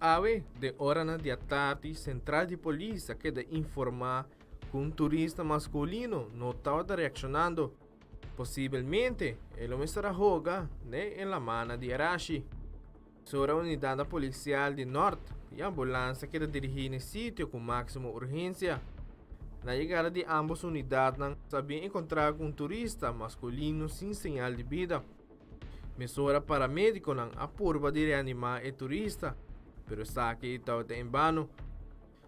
Awe, den oranan di atardi, sentral di polis a keda informá ku un turista maskulino no tabata reakshonando. Posibelmente e lo mester a hoga den e lamana di Arashi. Sora unidatnan polisial di Nort i ambulans a keda dirigí n'e sitio ku máksimo urgensia. Na yegada di ámbos unidatnan sa bin enkontrá ku un turista maskulino sin señal di bida. Mesora paramédikonan a purba di reanimá e turista, pero esaki tabata en bano.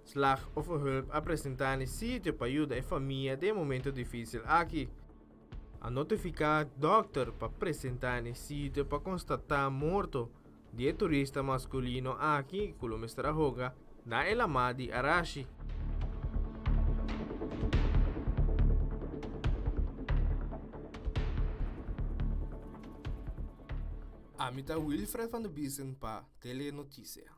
Slachtofferhulp a presentá n'e sitio pa yuda e famia den e momento difísil aki. A notifiká dòkter pa presentá n'e sitio pa konstatá morto di e turista maskulino aki ku lo mester a hoga na e lamá di Arashi. Ami ta Wilfred van der Biesen pa Telenoticia.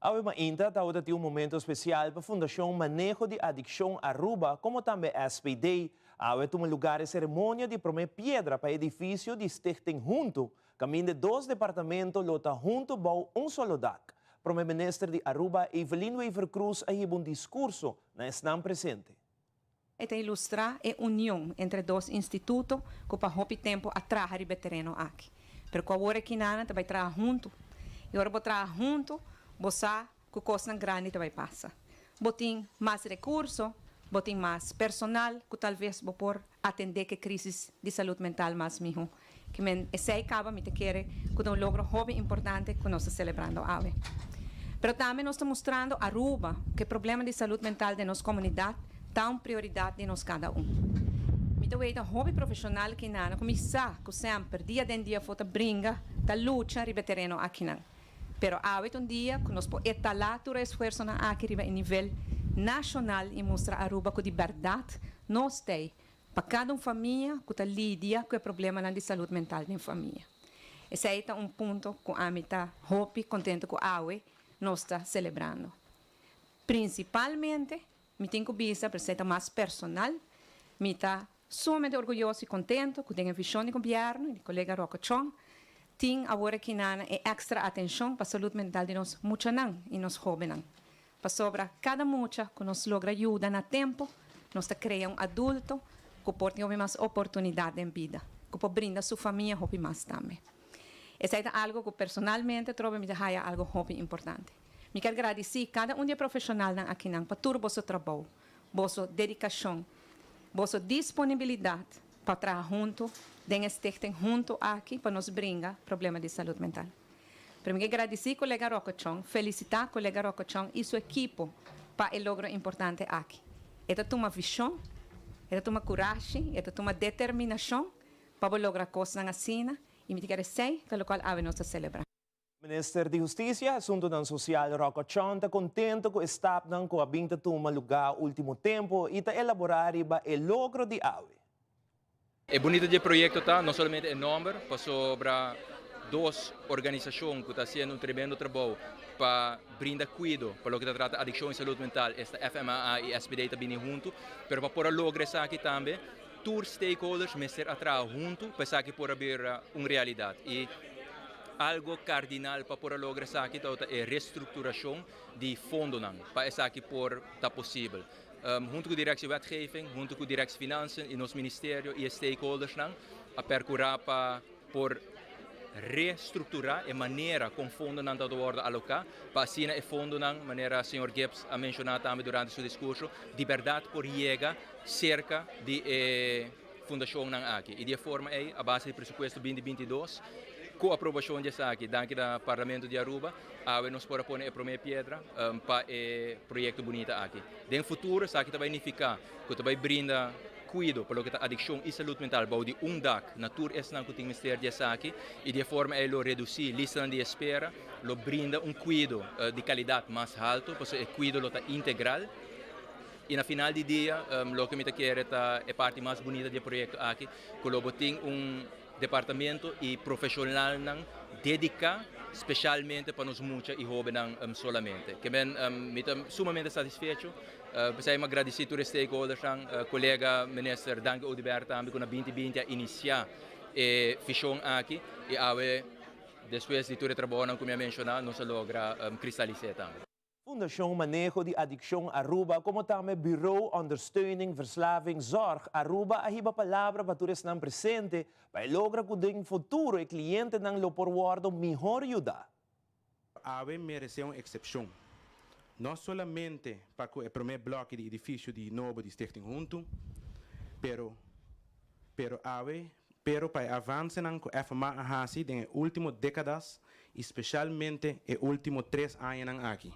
Awe mainta tabata tin un momento special pa Fundacion Maneho di Adiccion Aruba como tambe SPD. Awe a tuma lugar e ceremonia di prome piedra pa e edificio di Stichting Hunto, caminda e dos departamento lo ta hunto bou un solo dak. Prome Minister di Aruba Evelyn Wever-Croes a hiba un discurso na esnan presente. E ta ilustrá e union entre dos instituto ku pa hopi tempu a traha riba e tereno aki, pero ku awor e kinanan ta bai traha huntu. I ora bo traha huntu, bo sa ku kosnan grandi ta bai pasa. Bo tin mas rekurso, bo tin mas personal ku talves bo por atendé ku e krísis di salud mental mas mihó. Ke men esei kaba mi ta kere ku ta un logro hopi importante ku nos ta selebrando awe. Pero tambe nos ta mustrando Aruba ku e problema di salud mental den nos komunidat ta un prioridat di nos kada un. Mi ta wei ta hopi profeshonal kinan ku mi sa ku semper dia den dia afó ta bringa, ta lucha riba e tereno akinan. Pero awe ta un dia ku nos por etalá tur e esfuersonan aki riba e nivel nashonal i mustra Aruba ku di bèrdat nos t'ei pa kada un famia ku ta lidia ku e problemanan di salud mental den famia. Esei ta un punto ku ami ta hopi kontentu ku awe nos ta selebrando. Prinsipalmente, mi tin ku bisa, pero esei ta mas personal, mi ta sumamente orguyoso i kontentu ku den e vishon di gobièrnu i di kolega Rocco Chong tin awor aki nan e èkstra atenshon pa salud mental di nos muchanan i nos hóbennan. Pasobra kada mucha ku nos logra yuda na tempu, nos ta krea un adulto ku por tin hopi mas oportunidat den bida, ku por brinda su famia hopi mas tambe. Esei ta algu ku personalmente trobe mi ta haya algu hopi importante. Mi kier gradisí kada un di e profeshonalnan akinan pa tur boso trabou, boso dedikashon, boso disponibilidat pa traha huntu den e stichting huntu aki pa nos bringa problema di salud mental. Pero mi ke gradisí kolega Rocco Chong, felisitá kolega Rocco Chong i su ekipo pa e logro importante aki. E ta tuma vishon, e ta tuma kurashi, e ta tuma determinashon pa bo logra kosnan asina i mi ta kere esei ta lokual awe nos ta selebrá. Minister di Hustisia, Asuntunan Sosial Rocco Chong ta kontento ku e stapnan ku a bin ta tuma lugá último tempu i ta elaborá riba e logro di awe. E bunita di e proyekto ta no solamente e nòmber, pasobra dos organisashon ku ta hasiendo un tremendo trabou pa brinda kuido pa loke ta trata adikshon i salud mental, esta FMAA i SPD ta bini huntu, pero pa por a logra esaki tambe tur stakeholders mester a traha huntu pa esaki por a bira un realidat. I algo kardinal pa por a logra esaki tabata e restrukturashon di fondonan pa esaki por ta posibel. Huntu ku Directie Wetgeving, huntu ku Directie Financiën i nos ministerio i e stakeholdersnan a perkurá pa por restrukturá e manera kon fondonan ta wòrdu aloká pa asina e fondonan, manera señor Gibbs a menshoná tambe durante su diskurso, di bèrdat por yega serka di e fundashonnan aki. I di e forma ei, a base di presupuesto binti binti dos, ku aprobashon di esaki danki na Parlamento di Aruba, Awe nos por a pone e prome piedra pa e proyecto bunita aki. Den futuro esaki ta bay nifica cu ta bay brinda cuido pa loke ta adiccion y salud mental bou di un dak na tur esnan cu tin mester di esaki y di e forma ey lo reduci listanan di espera, lo brinda un cuido di calidad mas halto pasobra e cuido lo ta integral. Y na final di dia loke mi ta kere ta e parti mas bunita di e proyecto aki cu lo bo tin un departamento y profesionalnan dedica. specialmente pa nos mucha y hobennan solamente. Kemen mi ta sumamente satisfecho. P'esey mi a gradici tur e stakeholdersnan, colega Minister Dangui Oduber tambe cu na 2020 a inicia e vision aki y awe despues di tur e trabounan cu mi a menciona nos a logra cristalisa tambe. Fundacion Maneho di Adiccion Aruba como tambe Bureau Ondersteuning Verslavingszorg Aruba a hiba palabra pa tur esnan presente pa e logra cu den futuro e clientenan lo por wordo mihor yuda. Awe merece un excepcion. No solamente pa cu e prome bloki di edificio di nobo di Stichting Hunto, pero pero awe pero pa e avancenan cu FMA a haci den e ultimo decadas y specialmente e ultimo 3 añanan aki.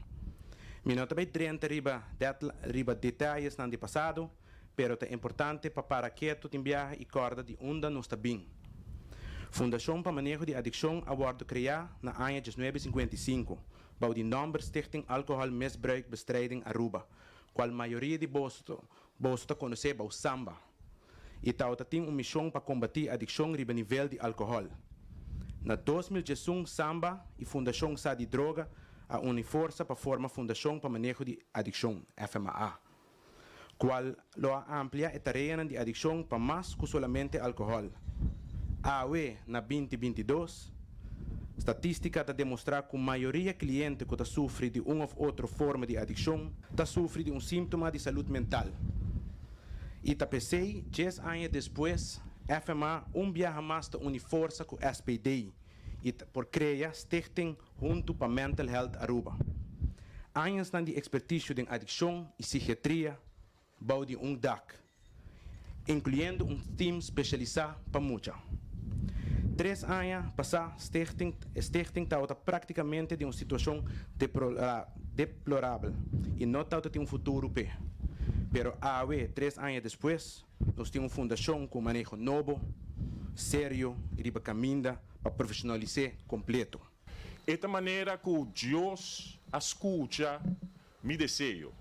Mi no ta bay drenta riba detayesnan di pasado, pero ta importante pa para keto tin biaha y corda di unda nos ta bin. Fundacion pa Maneho di Adiccion a wordo crea na aña 1955, bou di nomber Stichting Alcohol Misbruik Bestrijding Aruba, cual mayoria di boso ta conoce bou SAMBA. Y tin un mision pa combati adiccion riba nivel di alcohol. Na 2011, SAMBA y Fundacion Sa di Droga a uni forsa pa forma Fundacion pa Maneho di Adiccion, FMA, cual lo a amplia e tarea di adiccion pa mas cu solamente alcohol. Awe, na 2022, statistica ta demostra cu mayoria cliente cu ta sufri di un of otro forma di adiccion, ta sufri di un sintoma di salud mental. Y ta p'esey, 10 aña despues, FMA un biaha mas ta uni forsa cu SPD y pa crea Stichting Hunto pa Mental Health Aruba. Añanan di expertise den adiccion y psikiatria, bou di un dak, incluyendo un team specialisa pa mucha. 3 aña pasa, Stichting tabata practicamente den un situacion deplorabel y no tabatin un futuro p'e. Pero awe, 3 aña despues, nos tin un fundacion cu maneho nobo, serio y riba caminda pa profesionalisa completo. E ta manera cu Dios a scucha mi deseo.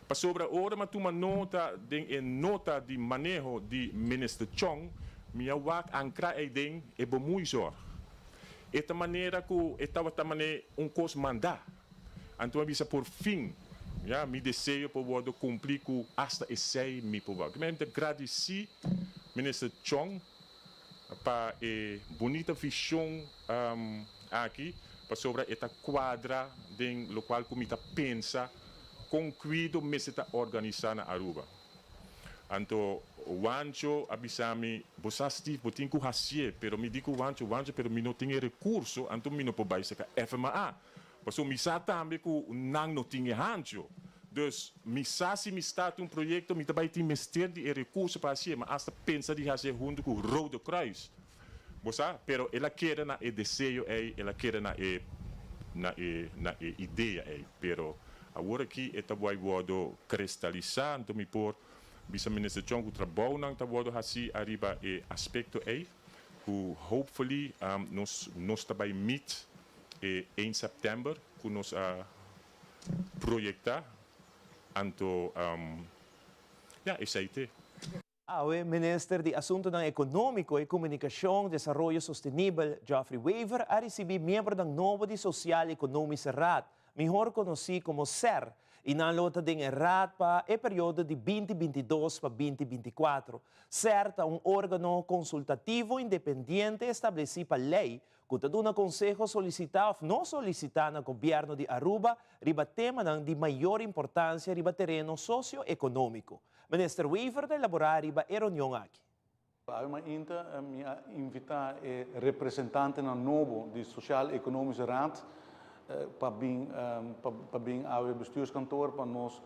Pasobra ora m'a tuma nota di e nota di maneho di Minister Chong, mi a wak ancra den e bemoeizorg. E ta manera cu e tabata mane un cos manda. Anto a bisa por fin, ja, mi deseo por wordo cumpli cu hasta esey mi por. Mi ta gradici Minister Chong pa e bunita vision aki pasobra e ta cuadra den locual cu mi ta pensa con cuido mester ta organisa na Aruba. Anto Wancho a bisami, "Bo sa, Steve, bo tin cu haci'e," pero mi di cu Wancho, "Wancho, pero mi no tin recurso, anto mi no por bay serca FMA. Paso mi sa tambe cu nan no tin hancho. Dus mi sa si mi start un proyecto, mi tambe tin mester di recurso pa haci'e, mas hasta pensa di haci'e hunto cu Rode Kruis. Bo sa, pero el a kere na e deseo ey, el a kere na e idea ey, pero awor aki e ta bay wordo cristalisa, anto mi por bisa Minister Chong cu trabounan ta wordo haci ariba e aspecto ey, cu hopefully nos ta bay meet 1 september cu nos a proyecta, anto ja, esey ta. Awe, Minister di Asuntonan Economico y Comunicacion, Desaroyo Sostenibel, Geoffrey Wever, a ricibi miembronan nobo di Sociaal Economische Raad, mihor conoci como SER, y nan lo ta den raad pa e periodo di 2022 pa 2024. SER ta un organo consultativo independiente estableci pa ley cu ta duna conseho solicita of no solicita na gobierno di Aruba riba temanan di mayor importancia riba tereno socioeconomico. Minister Wever ta elabora riba e reunion aki. Awe mi a invita e representantenan nobo di Sociaal Economische Raad pa bin na bestuurskantoor pa nos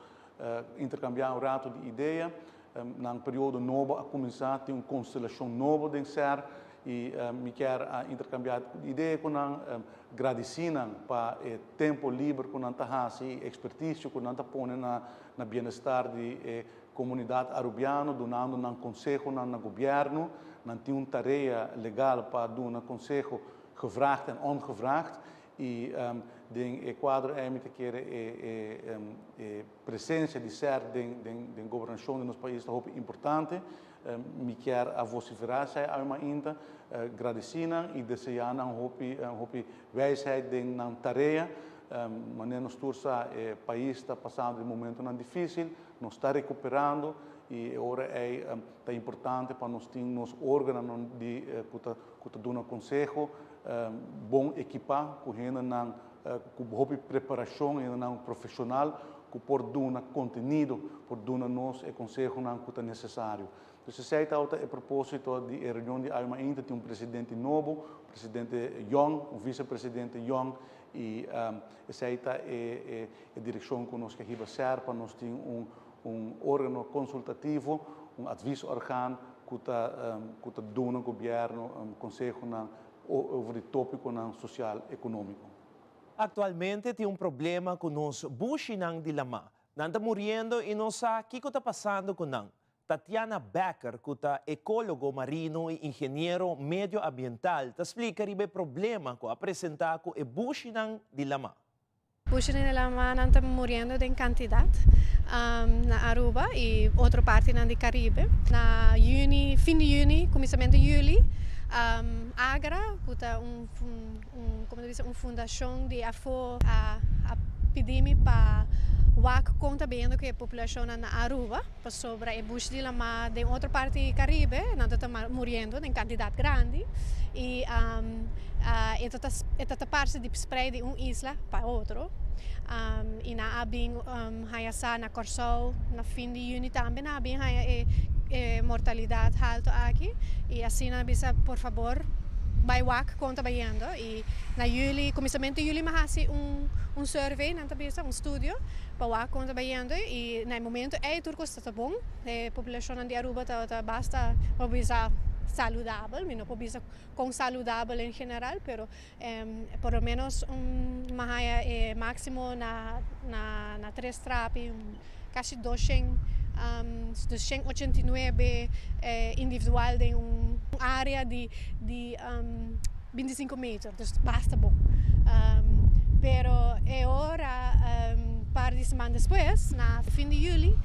intercambia un rato di idea. Na un periodo nobo a cuminsa, tin un constelacion nobo den SER y mi kier intercambia idea cu nan, gradici nan pa e tempo liber cu nan ta hasi, expertise cu nan ta pone na bienestar di comunidad arubiano, dunando nan conseho na gobierno, nan tin un tarea legal pa duna conseho gevraagd en ongevraagd y den e cuadro ey mi ta kere e presencia di SER den gobernacion di nos pais ta importante. Mi kier a vociferá esei awe mainta, gradisí nan i deseá nan hopi hopi wijsheid den nan tarea. Manera nos tur sa e pais ta pasando den momentonan difísil, nos ta rekuperando i e ora ei ta importante pa nos tin nos órganonan di ku ta ku ta duna konseho bon ekipá ku hendenan ku hopi preparashon, hendenan profeshonal ku por duna kontenido, por duna nos e konsehonan ku ta nesesario. Dus esei tabata e propósito di e reunion di awe mainta, tin un presidente nobo, un presidente yòn, un visepresidente yòn i esei ta e e direkshon ku nos ke hiba ser pa nos tin un un órgano konsultativo, un adviesorgaan ku ta ku ta duna gobièrnu konsehonan over di tópikonan sosial ekonómiko. Aktualmente tin un problema ku nos bushinan di lamá. Nan ta muriendo i no sa kiko ta pasando ku nan. Tatiana Becker, ku ta ekólogo marino i ingeniero medioambiental, ta splika riba e problema ku a presentá ku e bushinan di lamá. Bushinan di lamá nan ta muriendo den kantidat na Aruba i otro partinan di Karibe. Na yüni, fin di yüni, kuminsamentu di yüli, Agra, ku ta un komo ta bisa un fundashon di afó a pidi mi pa wak kon ta beyendo ku e populashonnan na Aruba pasobra e bushi di lamá den otro parti di Karibe nan ta ta muriendo den kantidat grandi i e ta e ta ta parse di sprei di un isla pa otro i nan a bin haña sa na Kòrsou na fin di yüni tambe nan a bin haña e e mortalidat haltu aki i asina nan a bisa por fabor bai wak kon ta bayendo i na yüli kuminsamentu di yüli mi a hasi un un survey nan ta bisa un studio pa wak kon ta bayendo i na e momento ei tur kos ta ta bon e populashonnan di Aruba tabata basta por bisa saludabel mi no por bisa kon saludabel en general pero por lo menos un mi a haya e maximo na na na tres trapi casi doshen doshen ochenta i nuebe individual den un area di di bintisinko meter dus basta bon pero e ora par di siman despues na fin di juli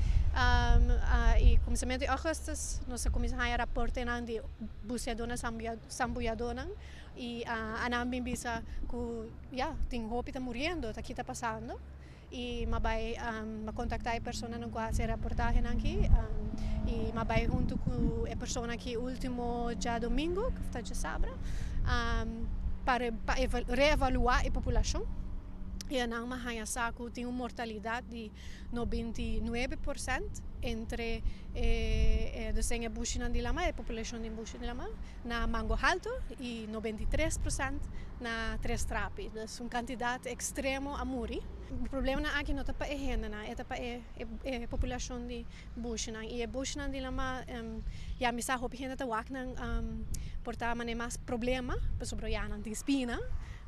i kuminsamentu di augustus nos a kuminsa haya raportenan di buceadónan sambuyadónan i anan bin bisa ku ya tin hopi ta muriendo ta ki ta pasando i m'a bai m'a kontaktá e personanan ku a hasi e raportahenan aki i m'a bai huntu ku e persona aki último djadomingo ku ta djasabra pa pa reevaluá e populashon i anan m'a haña sa ku tin un mortalidat di 99% entre e desen e bushinan di lama, e populashon di bushi di lama na Mango Halto i 93% na Tres Trapi. Dus un kantidat ekstremo a muri. E problemanan aki no ta pa e hendenan, e ta pa e e populashon di bushinan. I e bushinan di lama ya mi sa hopi hende ta wak nan por ta manera mas problema pasobra ya nan tin spina,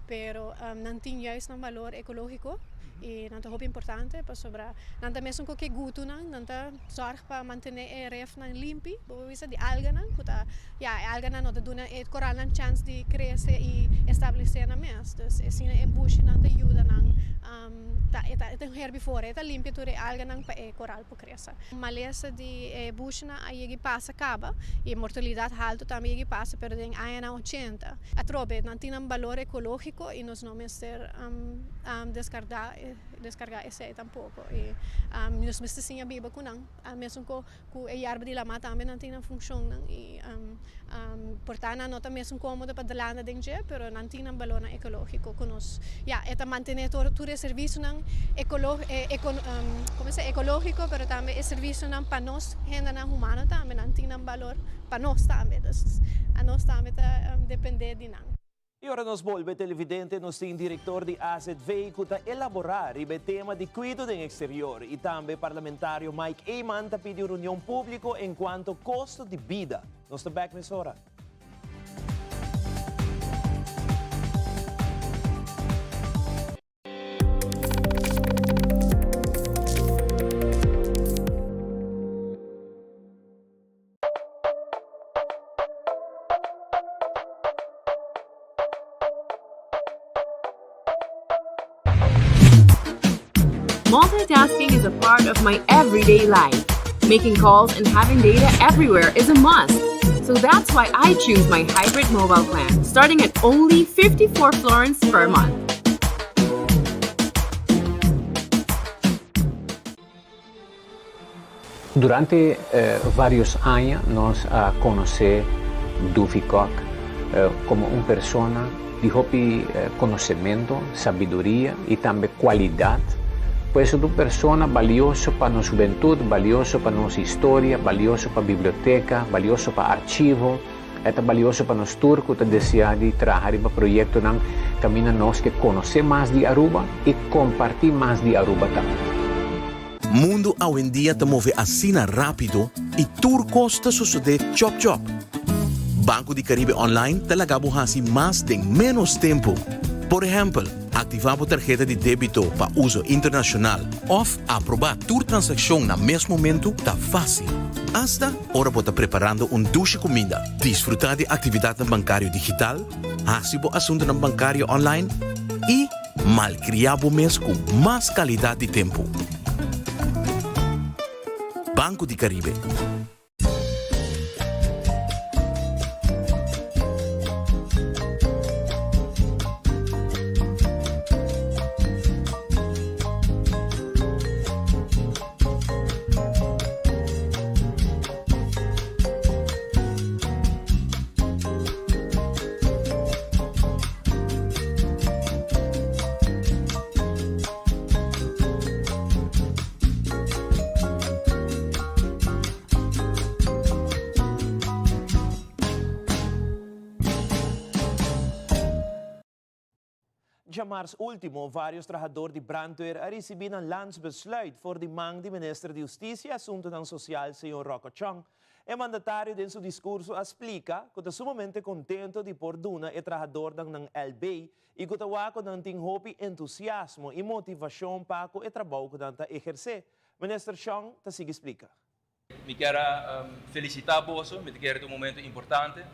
pero nan tin juist nan balor ekológiko. I nan ta hopi importante pasobra nan ta mesun ku ke gutunan, nan ta sòrg pa mantené e refnan limpi, bo por bisa di alganan ku ta, ya e alganan no ta duna e koralnan chèns di krese i establesé nan mes. Dus asina e bushinan ta yuda nan ta e ta e ta un herbivoro, e ta limpia tur e alganan pa e koral por krese. Malesa di e bushinan a yega i pasa kaba i e mortalidat haltu tambe yega i pasa pero den añanan ochenta atrobe nan tin nan balor ekológiko i nos no mester descarga descarga esey tampoco y nos mester siña biba cu nan mesun cu cu e yerba di lama tambe nan tin nan funcionnan y por ta nan no ta mesun comodo pa landa den dje pero nan tin nan balornan ecologico cu nos ya e ta mantene tur tur e servicionan ecolo como se ecologico pero tambe e servicionan pa nos hendenan humano tambe nan tin nan balor pa nos tambe dus anos tambe ta depende di nan. I ora nos bolbe televidente nos tin director di AZV cu ta elabora riba e tema di cuido den exterior y tambe parlamentario Mike Eman ta pidi un reunion publico encuanto costo di bida. Nos ta back mesora. Multitasking is a part of my everyday life. Making calls and having data everywhere is a must. So that's why I choose my hybrid mobile plan, starting at only 54 florins per month. Durante varios aña nos a conoce Dufi Kock como un persona di hopi conocemento, sabiduria y tambe cualidad. Pues e ta un persona balioso pa nos hubentud, balioso pa nos historia, balioso pa biblioteca, balioso pa archivo. E ta balioso pa nos tur cu ta desea di traha riba proyectonan caminda nos ke conoce mas di Aruba y comparti mas di Aruba tambe. Mundu awendia ta move asina rápido i tur kos ta sosodé chòp chòp. Banco di Caribe Online ta laga bo hasi mas den ménos tempu. Por ehèmpel, aktivá bo tarheta di débito pa uso internashonal òf aprobá tur transakshon na mes momentu ta fásil. Asta ora bo ta preparando un dushi kuminda, disfrutá di aktividatnan bankario digital, hasi bo asuntunan bankario online i Malkriá bo mes ku mas kalidat di tempu. Banco di Caribe. Djamars ultimo, varios trahador di brandweer a ricibi nan landsbesluit for di man di Minister di Husticia y Asuntonan Social, señor Rocco Chong. E mandatario den su discurso a splica cu ta sumamente contento di por duna e trahadornan nan LB y cu ta wak cu nan tin hopi entusiasmo y motivacion pa cu e trabou cu nan ta eherce. Minister Chong ta sigui splica. Mi kier a felicita boso, mi ta kere ta un momento importante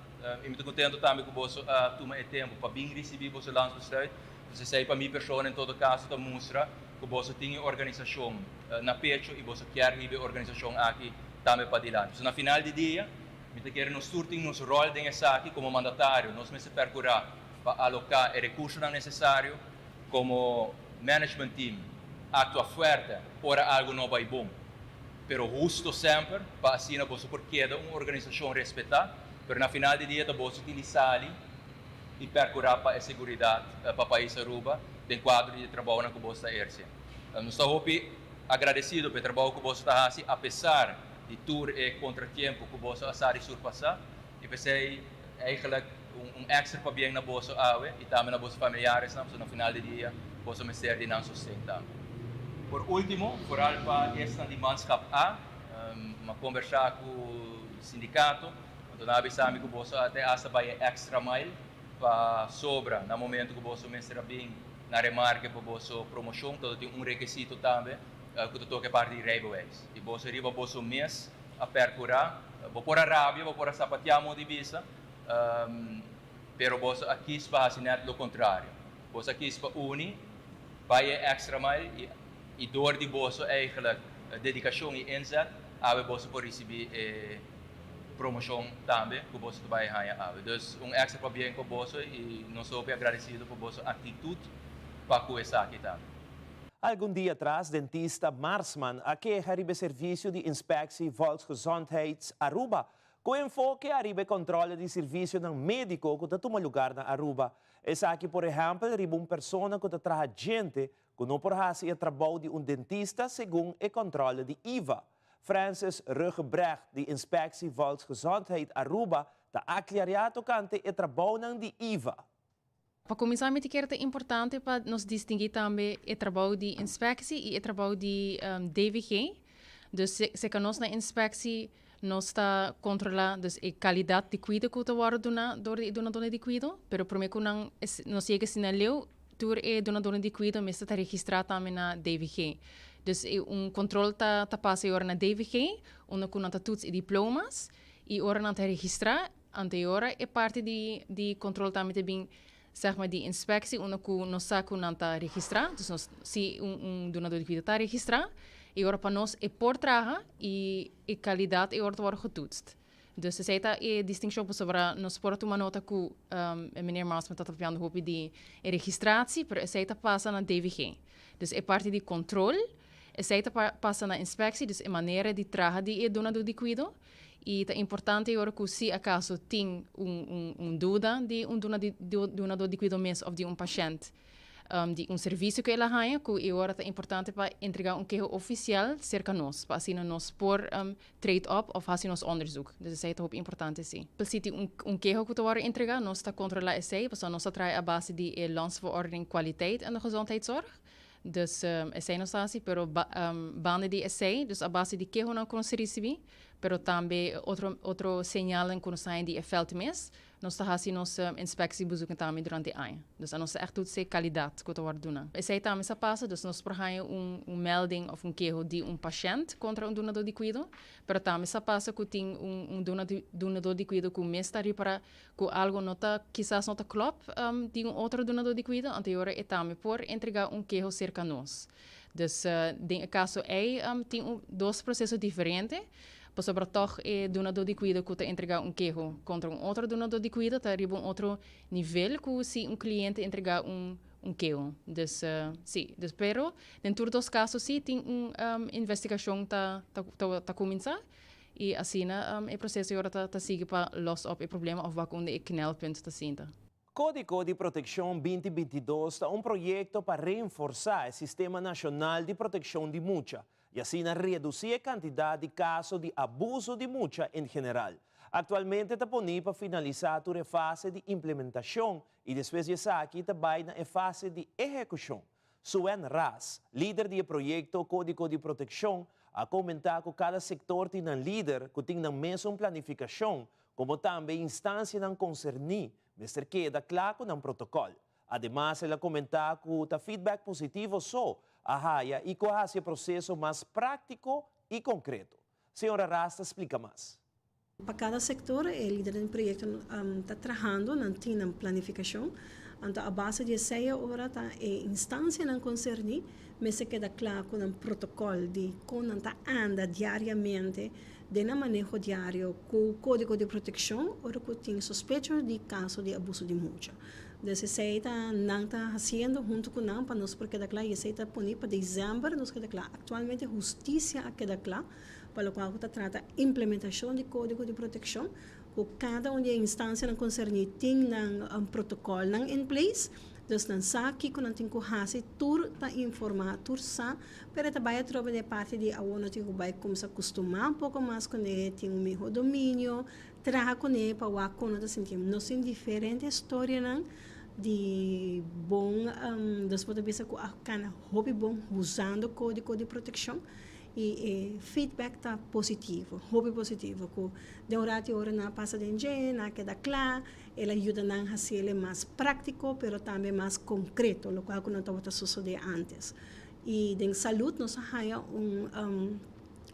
y mi ta contento tambe cu boso a tuma e tempo pa bin ricibi boso landsbesluit. Entonces esey pa mi persona en todo caso ta mustra cu boso tin e organisacion na pecho y boso kier hiba e organisacion aki tambe padilanti. So na final di dia mi ta kere nos tur tin nos rol den esaki como mandatario nos mester percura pa aloca e recursonan necesario como management team actua fuerte ora algo no bay bon pero husto semper pa asina boso por keda un organisacion respeta pero na final di dia ta boso tin di sali y percura pa e seguridad pa pais Aruba den cuadro di e trabounan cu boso ta eherce. Nos ta hopi agradecido pa e trabou cu boso ta haci apesar di tur e contratiempo cu boso a sa di surpasa y p'esey eigenlijk un extra pabien na boso awe y tambe na boso familiaresnan pasobra na final di dia boso mester di nan sosten tambe. Por ultimo, vooral pa esnan di manschap A, mi a conversa cu sindicato. Anto nan a bisa mi ku boso a te asta bai e extra mile pa sobra na momento ku boso mester a bin na remarke pa boso promoshon. Todo tin un rekisito tambe ku ta toka e parti di rijbewijs. I boso riba boso mes a perkurá. Bo por a rabia, bo por a sapateá modo di bisa, pero boso a kis pa hasi nèt lo kontrario. Boso a kis pa uni, bai e extra mile i dor di boso eigenlijk dedikashon i inzet awe boso por risibí e Promocion tambe cu boso ta bay haña awe. Dus un extra pabien pa boso y nos hopi agradecido pa boso actitud pa cu esaki tambe. Algun dia atras dentista Marsman a keha riba e servicio di Inspectie Volksgezondheid Aruba cu enfoke ariba e controle di servicionan medico cu ta tuma lugar na Aruba. Esaki por ehempel riba un persona cu ta traha djente cu no por haci e trabou di un dentista segun e controle di IVA. Francis Ruggebrecht di Inspectie Volksgezondheid Aruba ta aclaria tocante e trabounan di IVA. Pa cuminsa mi ta kere ta importante pa nos distingui tambe e trabou di inspectie y e trabou di DVG. Dus seca nos na inspectie nos ta controla dus e calidad di cuido cu ta wordo duna door di e dunadornan di cuido, pero prome cu nan nos yega asina leu Tur e dunadornan di kuido mester ta registrá tambe na DVG. Dus e un kontrol ta ta pasa e ora na DVG, unda ku nan ta toets e diplomas i ora nan ta registrá, anto e ora e parti di di kontrol tambe ta bin sèg maar di inspeksie unda ku nos sa ku nan ta registrá. Dus nos si un un dunador di kuido ta registrá. Y ora pa nos e por traha y e calidad e ora ta wordo getoetst. Dus esey ta e distincion pasobra nos por a tuma nota cu e meneer Marsman ta papiando hopi di e registratie, pero esey ta pasa na DVG. Dus e parti di control, esey ta pasa na inspectie, dus e manera di traha di e dunador di cuido. Y ta importante e ora cu si acaso tin un un duda di un dunador di cuido mes of di un pashent, di un servisio ku el a haña ku e ora ta importante pa entregá un keho ofisial serka nos pa asina nos por trade op òf hasi nos onderzoek. Dus esei ta hopi importante si. Si tin un un keho ku ta wòrdu entregá nos ta kontrolá esei pasobra nos ta traha a base di e Landsverordening Kwaliteit in de Gezondheidszorg. Dus esei nos ta hasi pero banda di esei dus a base di kehonan ku nos ta risibí pero tambe otro otro señalnan ku nos ta haña di e vèlt mes Nos ta hasi nos inspectie bezoeken tambe durante e aña. Dus a nos ta echt toetsen e calidad cu ta worde duna. Esey tambe sa pasa, dus nos por haña un un melding of un keho di un pashent contra un dunador di cuido, pero tambe sa pasa cu tin un un dunador di cuido cu mes ta ripara cu algo no ta kisas no ta klop di un otro dunador di cuido, anto e ora e tambe por entrega un keho cerca nos. Dus den e caso ey tin un dos proceso diferente. Pasobra tòg e dunadó di kuido ku ta entregá un keho kontra un otro dunadó di kuido ta riba un otro nivel ku si un kliente entregá un un keho. Dus sí, dus pero den tur dos kaso sí tin un investigashon ta ta ta kuminsá i asina e proseso yora ta ta sigui pa lòs op e problema òf wak unda e knelpunt ta sinta. Kódigo di Protekshon 2022 ta un proyekto pa reenforsá e sistema nashonal di protekshon di mucha i asina redusí e kantidat di kaso di abuso di mucha en general. Aktualmente ta poní pa finalisá tur e fase di implementashon i despues di esaki ta bai na e fase di ehekushon. Suen Ras, lider di e proyekto Kódigo di Protekshon, a komentá ku kada sektor tin nan lider ku tin nan mesun planifikashon komo tambe instansianan konserní mester keda kla ku nan protokòl. Ademas el a komentá ku ta feedback positivo so a haya i ku a hasi e proseso mas práktiko i konkreto. Señora Ras ta splika mas. Pa kada sektor e lider den proyekto ta trahando, nan tin nan planifikashon. Anto a base di esei ora ta e instansianan konserní mester keda kla ku nan protokòl di kon nan ta anda diariamente den nan maneho diario ku kódigo di protekshon ora ku tin sospecho di kaso di abuso di mucha. Dus esei ta nan ta hasiendo huntu ku nan pa nos por keda kla i esei ta pone pa desèmber nos keda kla. Aktualmente hustisia a keda kla pa lokual ku ta trata implementashon di kódigo di protekshon ku kada un di e instansianan konserní tin nan protokòlnan in place. Dus nan sa kiko nan tin ku hasi, tur ta informá, tur sa, pero e ta bai atrobe den e parti di awor no tin ku bai kumsa kustumá un poko mas kuné, tin un mihó dominio, traha kuné pa wak kon nan ta sinti. Nos tin diferente storianan di bon, nos por ta bisa ku a kana hopi bon usando kódigo di protekshon. I e feedback ta positivo, hopi positivo, ku den un ratu ora nan a pasa den dje, nan a keda kla, el a yuda nan hasiel e mas práktiko pero tambe mas konkreto, lokual ku no tabata sosodé ántes. I den salud nos a haña un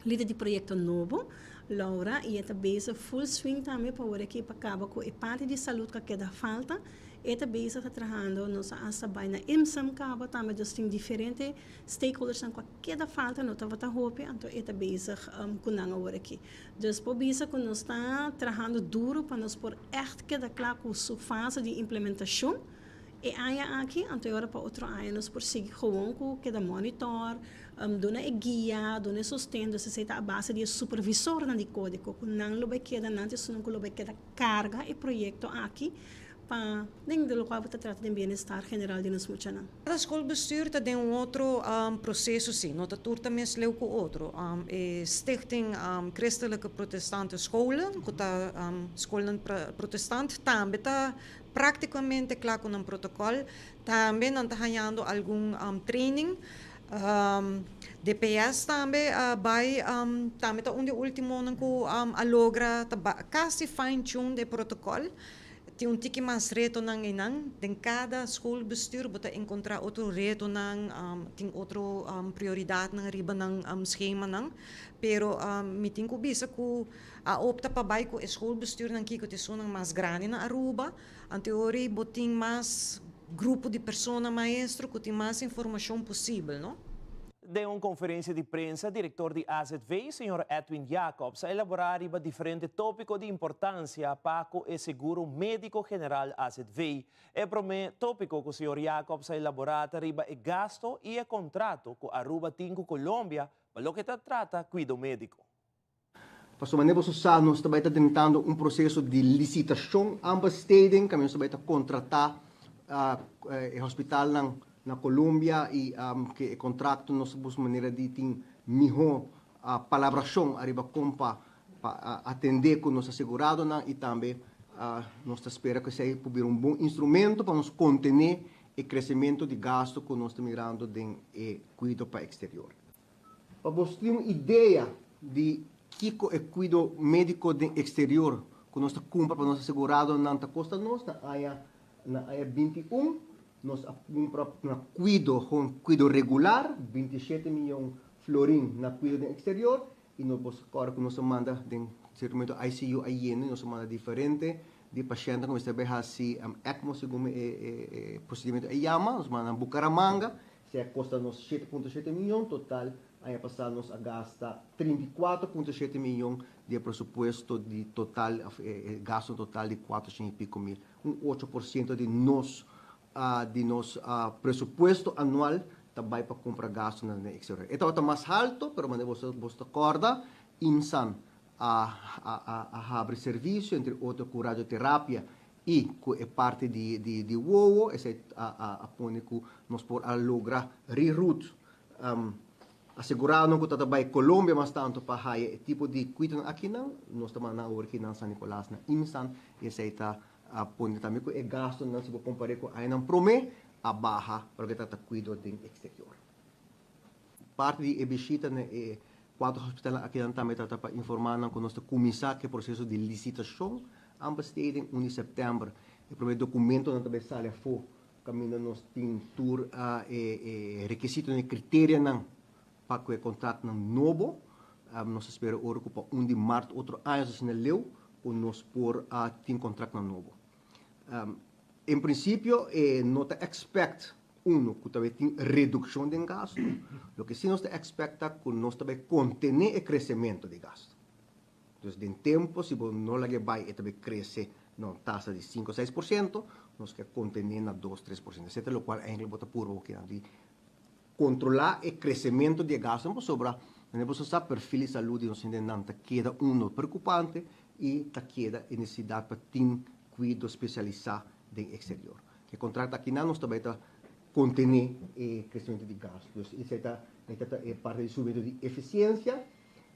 lider di proyekto nobo, Laura, i e ta bezig full swing tambe pa ora aki pa kaba ku e parti di salud ku a keda falta, e ta bezig ta trahando, nos a asta bai na IMSM kaba tambe, dus tin diferente stakeholdersnan ku a keda falta no tabata hopi, anto e ta bezig ku nan awor aki. Dus por bisa ku nos ta trahando duro pa nos por ègt keda kla ku su fase di implementashon e aña aki, anto e ora pa otro aña nos por sigui gewoon ku keda monitor, duna e guia, duna e sosten, dus esei ta a base di e supervisornan di kódigo ku nan lo bai keda, nan ta esunnan ku lo bai keda karga e proyekto aki pa den di lokual bo ta trata den bienestar general di nos muchanan. Cada schoolbestuur ta den un otro proceso si, no ta tur ta mes leu cu otro. E Stichting Christelijke Protestante Scholen, cu ta scolnan protestant, tambe ta practicamente cla cu nan protocol. Tambe nan ta hañando algun training. DPS tambe a bay, tambe ta un di e ultimonan cu a logra ta casi fine tune e protocol. Tin un tiki mas retonan einan. Den kada schoolbestuur bo ta enkontrá otro retonan, tin otro prioridatnan riba nan schemanan. Pero mi tin ku bisa ku a opta pa bai ku e schoolbestuurnan kiko ta esunnan mas grandi na Aruba. Anteori bo tin mas grupo di persona maestro ku tin mas informashon posibel, no? Den un conferencia di prensa, director di AZV, señor Edwin Jacobs, a elabora riba diferente topico di importancia pa cu e seguro medico general AZV. E prome topico cu señor Jacobs a elabora ta riba e gasto y e contrato cu Aruba tin cu Colombia pa loke ta trata cuido medico. Pasobra manera boso sa nos ta bai ta drentando un proseso di lisitashon aanbesteding kaminda nos ta bai ta kontratá e hospitalnan na Colombia i ke e kontrakto nos ta buska manera di tin mihó palabrashon ariba kon pa atendé ku nos aseguradonan i tambe nos ta spera ku esei por bira un bon instrumento pa nos kontené e kresementu di gastu ku nos ta mirando den e kuido pa eksterior. Pa bo tin un idea di kiko e kuido médiko den eksterior ku nos ta kumpra pa nos aseguradonan ta kosta nos, na aña na aña 21 nos a kumpra na kuido, gewoon kuido regular, 27 miyon florin na kuido den eksterior i nos bo sa kòrda ku nos a manda den sierto momento ICU a yena i nos a manda diferente di pashèntnan ku mester bai hasi ECMO segun e e prosedimentu a yama, nos manda nan Bucaramanga. Si a kosta nos 7.7 miyon, total aña pasá nos a gasta 34.7 miyon di e presupuesto di total òf e gasto total di 400 i piko mil. Un 8% di nos di nos presupuesto anual ta bai pa kumpra gastonan den eksterior. E tabata mas halto, pero manera boso boso ta kòrda, IMSAN a a a habri servisio, entre otro ku radioterapia I ku e parti di di di wowo, esei a a a pone ku nos por a logra reroute, asegurá-nos ku ta ta bai Colombia mas tantu pa haya e tipo di kuidonan akinan, nos ta manda nan awor aki nan San Nicolas na Imsan, i esei ta a pone tambe ku e gastunan si bo kompar'é ku añanan promé a baha pa loke ta ta kuido den eksterior. Parti di e bishita na e kuater hospitalnan akinan tambe ta ta pa informá nan ku nos ta kuminsá ku e proseso di lisitashon aanbesteding un di sèptèmber. E promé dokumentonan ta bai sali afó kaminda nos tin tur e e rekisitonan e kriterianan pa ku e kontraktnan nobo. Nos ta spera ora ku pa un di mart otro aña asina leu ku nos por tin kontraktnan nobo. En prinsipio e no ta èkspèkt Uno, ku ta bai tin redukshon den gastu. Loke si nos ta èkspèkt ta ku nos ta bai kontené e kresementu di gastu. Dus den tempu si bo no lag'é bai e ta bai krese na un tasa di sinku o 6%, nos ke kontené na dos, 3%. Esei ta lokual eindelijk bo ta purba ku kinan di kontrolá e kresementu di e gastunan pasobra manera bo sa sa perfil di salú di nos hendenan ta keda uno preokupante i ta keda e nesesidat pa tin kuido spesialisá den eksterior. E contract akinan nos ta bay ta contene e crecimiento di gasto. Dus esey ta e ta e parte di subimento di eficiencia.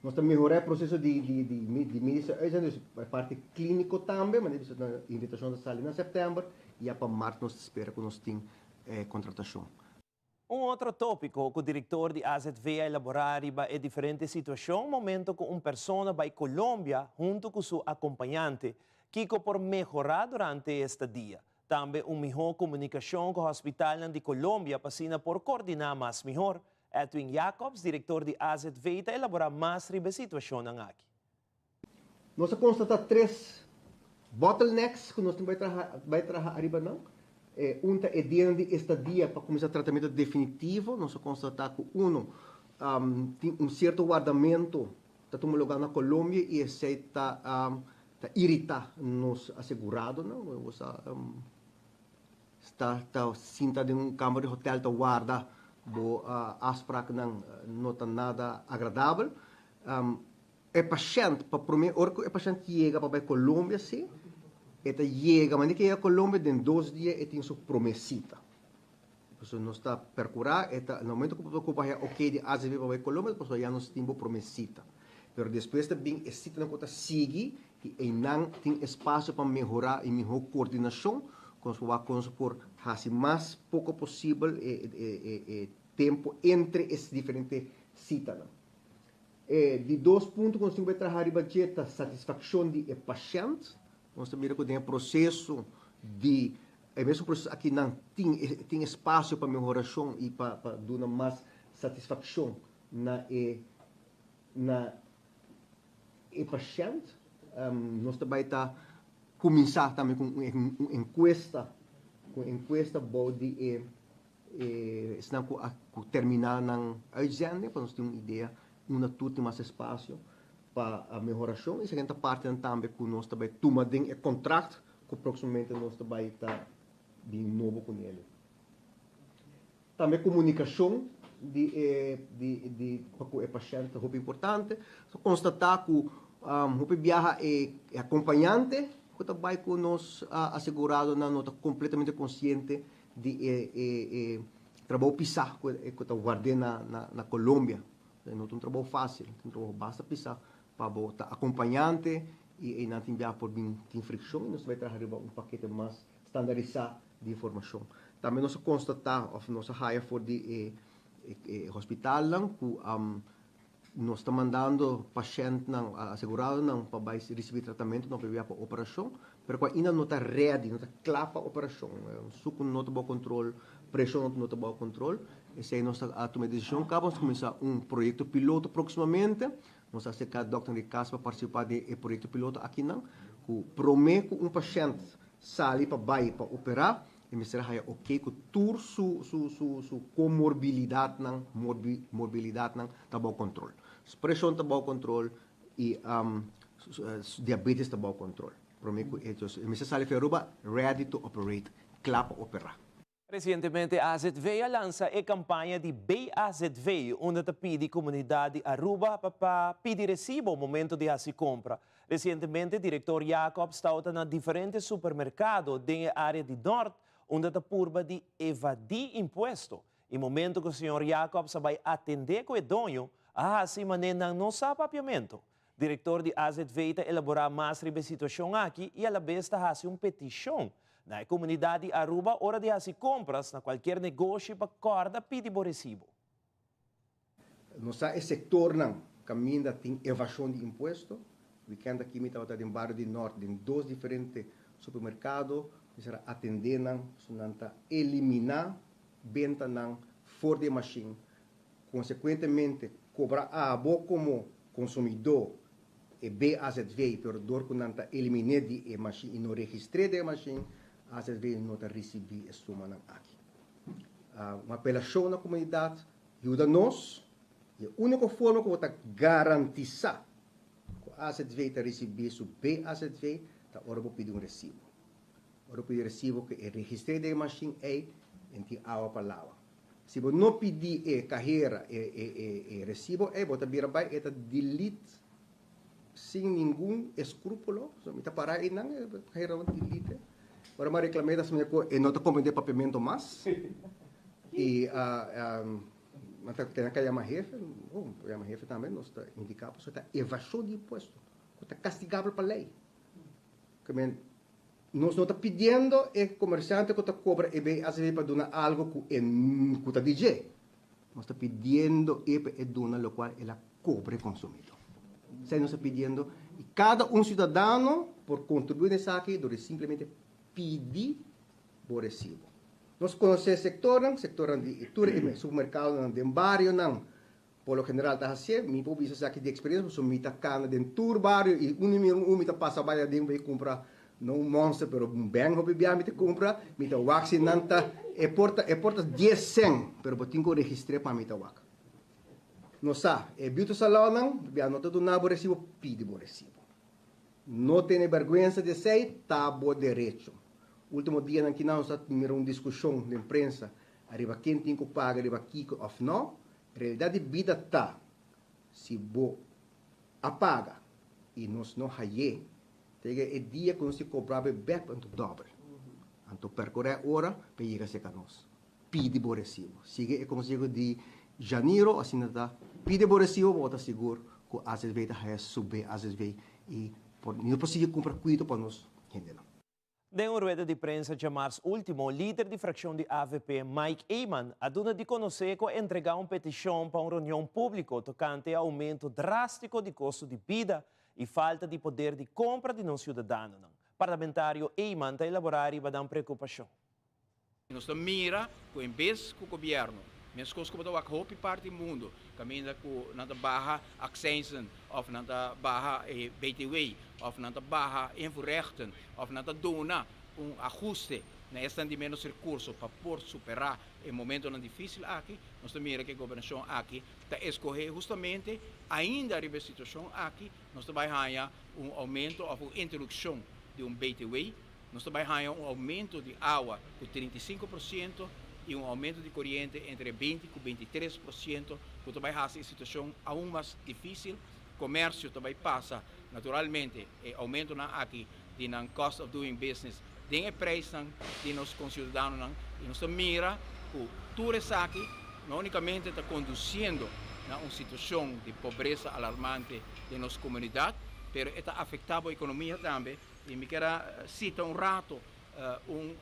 Nos ta mehora e proceso di di di di medische uitzending, dus e parti clinico tambe, manera bisa na invitacion ta sali na september y ya pa mart nos ta spera cu nos tin e contratacion. Un otro tópiko ku direktor di AZV a elaborá riba e diferente situashon momento ku un persona bai Colombia huntu ku su akompañante. Kiko por mehorá durante e estadia? Tambe un mihó komunikashon ku hospitalnan di Colombia pa asina por koordiná mas mihor. Edwin Jacobs, direktor di AZV ta elaborá mas riba e situashonnan aki. Nos a constata tres bottlenecks cu nos tin bay traha bay traha ariba nan. E un ta e dianan di estadia pa cuminsa tratamento definitivo. Nos a constata cu uno tin un cierto wardamento ta tuma lugar na Colombia y esey ta ta irita nos aseguradonan. Bo sa sta ta sinta den un camber di hotel ta warda bo afspraaknan no ta nada agradabel. E pashènt pa promé ora ku e pashènt yega pa bai Colombia si e ta yega manera ku e yega Colombia den dos dia e tin su promé sita. Pasobra nos ta perkurá e ta na momento ku bo ku bo haña oké di AZV pa bai Colombia pasobra ya nos tin bo promé sita. Pero despues ta bin e sitanan ku ta sigui i einan tin espasio pa mehorá i mihó koordinashon ku nos por wak kon nos por hasi mas poko posibel e e tempu entre e diferente sitanan. E di dos punto ku nos tin ku bai traha riba dje ta satisfakshon di e pashènt. Nos ta mira ku den e proseso di e mesun proseso akinan tin tin espasio pa mehorashon i pa pa duna mas satisfakshon na e na e pashènt. Nos ta bai ta kuminsá tambe ku un enkuesta ku un enkuesta bou di e. Esnan ku a ku terminá nan uitzending pa nos tin un idea unda tur tin mas espasio pa mehorashon. Esaki ta partinan tambe ku nos ta bai tuma den e kontrakt ku próksimamente nos ta bai ta bin nobo ku nele. Tambe komunikashon di e di di pa ku e pashènt ta hopi importante. Nos a konstatá ku hopi biaha e akompañante ku ta bai ku nos aseguradonan no ta kompletamente konsiente di e e e trabou pisá ku e ku ta ward'é na na na Colombia. No ta un trabou fásil, ta un trabou basta pisá pa bo ta akompañante i einan tin biaha por bin tin frikshon i nos ta bai traha riba un pakete mas standarisá di informashon. Tambe nos a konstatá òf nos a haya for di e e hospitalnan ku nos ta mandando pashèntnan, aseguradonan pa bai risibí tratamentu, no pa bia pa operashon, pero ku ainda no ta ready, no ta kla pa operashon. Suku no ta bou kontrol, preshon no ta bou kontrol. Esei nos a tuma e desishon kaba, nos ta kuminsá un proyekto piloto próksimamente. Nos a aserká dòkter Enrique Cas pa partisipá den e proyekto piloto akinan, ku promé ku un pashènt sali pa bai pa operá, E mester a haya oké ku tur su su su su komorbilidatnan, morbi morbilidatnan ta bou kontrol. Su preshon ta bou kontrol i su diabetes ta bou kontrol. Promé ku e e mester sali for Aruba ready to operate, kla pa operá. Resientemente AZV a lansa e kampaña di BAZV unda ta pidi komunidat di Aruba pa pa pidi resibo momento di hasi kompra. Resientemente direktor Jacobs tawata na diferente supermerkado den e área di Nort unda ta purba di evadí impuesto. I momento ku señor Jacobs a bai atendé ku e doño, a hasi mané nan no sa papiamentu. Direktor di AZV ta elaborá mas riba e situashon aki i alabes ta hasi un petishon na e komunidat di Aruba ora di hasi kompras na kualkier negoshi pa kòrda pidi bo resibo. Nos sa e sektornan kaminda tin evashon di impuesto. Wikènt aki mi tabata den bario di Nort den dos diferente supermerkado. Mi ser a atendé nan pasobra nan ta eliminá bentanan for di e mashin. Konsekuentemente kobra abo komo konsumidó e BAZV, pero dor ku nan ta eliminé di e mashin i no registr'é den e mashin, AZV no ta risibí e sumanan aki. Un apelashon na komunidat, yuda nos i e úniko forma ku bo ta garantisá ku AZV ta risibí su BAZV ta ora bo pidi un resibo. Ora bo pidi resibo ku e registr'é den e mashin ei en tin awa pa lawa. Si bo no pidi e kahera e e e resibo ei bo ta bira bai e ta delete sin ningun escrúpulo, so mi ta para einan e kahera lo delete. Ora mi a reclam'é ta asina cu e no ta comprende papiamento mas y mi ta tene ca yama hefe, oh mi por yama hefe tambe, nos ta indica pasobra ta evasion di impuesto cu ta castigabel pa ley. Ke men nos no ta pidiendo e comerciante cu ta cobra e BACV pa duna algo cu e cu ta di dje. Nos ta pidiendo e pa e duna locual el a cobra e consumido. Esei nos ta pidiendo y cada un ciudadano por contribui na esaki dor di simplemente pidi bo recibo. Nos conoce sectornan, sectornan di tur e supermercadonan den barionan por lo general ta hacié. Mi por bisa esaki di experiencia pasobra mi ta cana den tur bario y unda mi un mi ta pasa bay aden bay cumpra No un monster pero un beng hopi bia mi ta cumpra, mi ta wak si nan ta e por ta e por ta dies cen pero bo tin cu registre pa mi ta wak. No sa e beauty salonnan bia no ta duna bo recibo pidi bo recibo. No tene berguensa di esey ta bo derecho. Ultimo dianan kinan nos a mira un discusion den prensa ariba ken tin cu paga riba kico of no, realidad di bida ta si bo a paga y nos no haye Ta yega e dia ku nos tin kobra bo e bèk anto dòbel. Anto perkurá e ora pa e yega serka nos. Pidi bo resibo. Sigui e konseho di Janiro, asina ta, pidi bo resibo pa bo ta sigur ku azv ta haya su BAZV i por nos por sigui kumpra kuido pa nos hendenan. Den un rueda di prensa djamars ultimo, lider di frakshon di avp, Mike Eman, a duna di konosé ku a entregá un petishon pa un reunion públiko tokante e oumento drástiko di kosto di bida i falta di poder di kompra di nos siudadanonan. Parlamentario Eman ta elaborá riba nan preokupashon. Nos ta mira ku en bes ku gobièrnu, meskos ku bo ta wak hopi parti mundu kaminda ku nan ta baha akseinsen òf nan ta baha e btw òf nan ta baha invoerrechten òf nan ta duna un ahuste. na esnan di ménos rekurso pa por superá e momentonan difísil aki, nos ta mira ku e gobernashon aki ta eskohé hustamente ainda riba e situashon aki nos ta bai haña un oumento òf un introdukshon di un BTW, nos ta bai haña un oumento di awa ku 35% i un oumento di koriente entre 20 ku 23% ku ta bai hasi e situashon aun mas difísil. Komersio ta bai pasa naturalmente e oumentonan aki di nan cost of doing business den e prijsnan di nos conciudadanonan y nos ta mira cu tur esaki no unicamente ta conduciendo na un situacion di pobresa alarmante den nos comunidad, pero e ta afecta bo economia tambe y mi kier a cita un rato un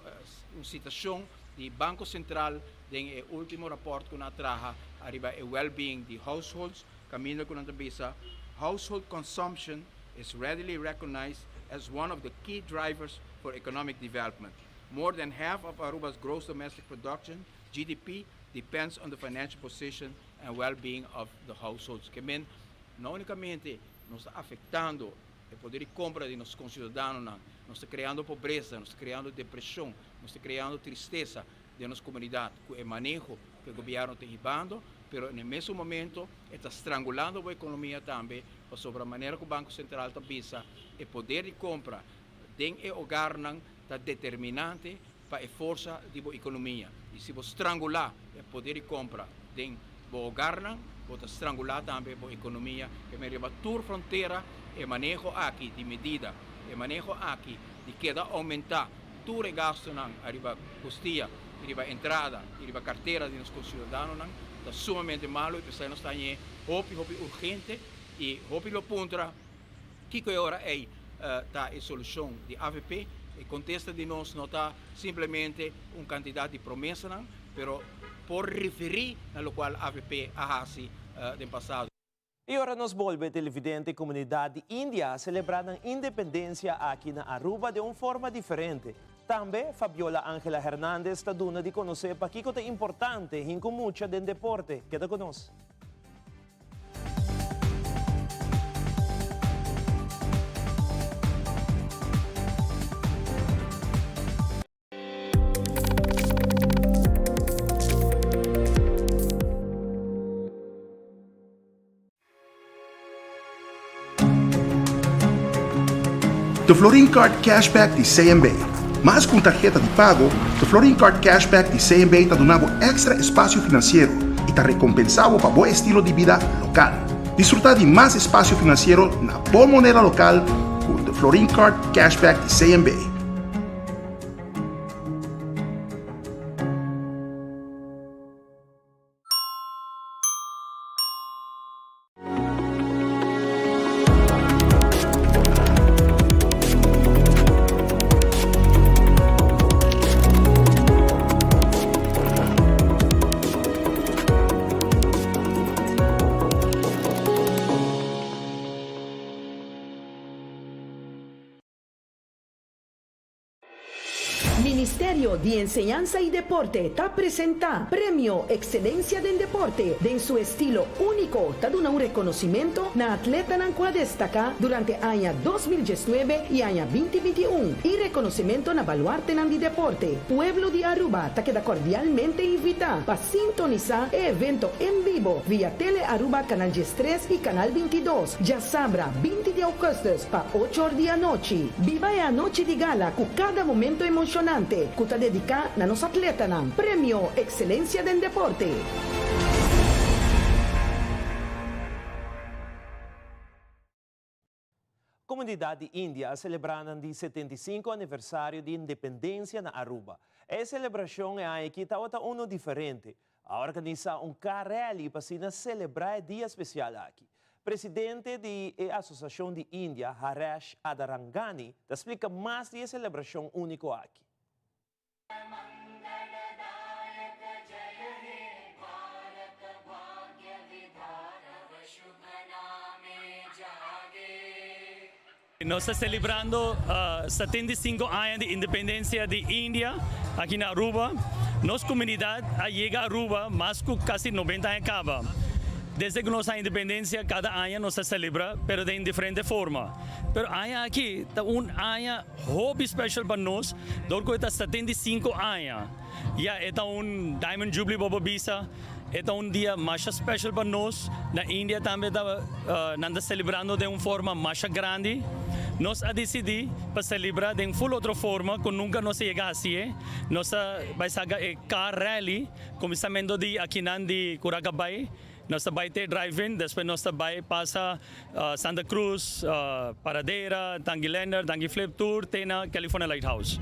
un citacion di Banco Central den e ultimo rapport cu nan a traha ariba e well-being di households caminda cu nan ta bisa household consumption is readily recognized as one of the key drivers for economic development. More than half of Aruba's gross domestic production, GDP, depends on the financial position and well-being of the households. Ke men, no únicamente nos ta afectando e poder di compra di nos conciudadanonan, nos ta creando pobreza, nos ta creando depresion, nos ta creando tristeza den nos comunidad cu e maneho cu e gobierno ta hibando, pero na e mesun momento e ta strangulando bo economia tambe, pasobra manera cu Banco Central ta bisa e poder di compra den e hogarnan ta determinante pa e forsa di bo economia y si bo strangula e poder di compra den bo hogarnan bo ta strangula tambe bo economia ke men riba tur frontera e maneho aki di medida e maneho aki di keda aumenta tur e gastonan ariba costia y riba entrada y riba cartera di nos conciudadanonan ta sumamente malo y p'esei nos ta hañ'e hopi hopi urgente y hopi lo puntra kico e ora ey ta e solucion di avp. E contesta di nos no ta simplemente un cantidad di promesanan pero por referi na locual avp a haci den pasado. Y ora nos bolbe televidente comunidad di India a celebra nan independencia aki na Aruba den un forma diferente. Tambe Fabiola Angela Hernandez ta duna di conoce pakico ta importante hincu mucha den deporte. Keda cu nos. The Florin Card Cashback di CMB. Mas ku un tarheta di pago, The Florin Card Cashback di CMB ta duna bo èkstra espasio finansiero i ta rekompensá bo pa bo estilo di bida lokal. Disfrutá di mas espasio finansiero na bo moneda lokal ku The Florin Card Cashback di CMB. Ministerio di Enseñansa y Deporte ta presenta Premio Excelencia den Deporte den su estilo unico ta duna un reconocimento na atletanan cu a destaca durante aña 2019 y aña 2021 y reconocimento na baluartenan di deporte. Pueblo di Aruba ta keda cordialmente invita pa sintonisa e evento en bibo via Tele Aruba Canal 13 y Canal 22 djasabra 20 di augustus pa ocho or di anochi. Biba e anochi di gala ku kada momento emoshonante ku ta dediká na nos atletanan. Premio Ekselensia den Deporte. Komunidat di India a selebrá nan di 75 aniversario di independensia na Aruba. E selebrashon e aña aki tabata unu diferente. A organisá un car rally pa asina selebrá e dia spesial aki. Presidente di e Asosiashon di India, Haresh Adarangani, ta splika mas di e selebrashon úniko aki. Nos ta celebrando 75 aña di independencia di India aki na Aruba. Nos comunidad a yega Aruba mas cu casi 90 aña caba. Desde ku nos a independensia kada aña nos ta selebrá pero den diferente forma. Pero aña aki ta un aña hopi special pa nos dor ku e ta 75 aña. Ya e ta un Diamond Jubilee bo por bisa. E ta un dia masha special pa nos. Na India tambe ta nan ta celebrando den un forma masha grandi. Nos a dicidi pa celebra den full otro forma cu nunca nos a yega haci'e. Nos ta bay saca e car rally cuminsamento di akinan di Curacabay. Nos ta bay te drive-in, despues nos ta bay pasa Santa Cruz, Paradera, Tangi Lander, Tangi Flip tur te na California Lighthouse.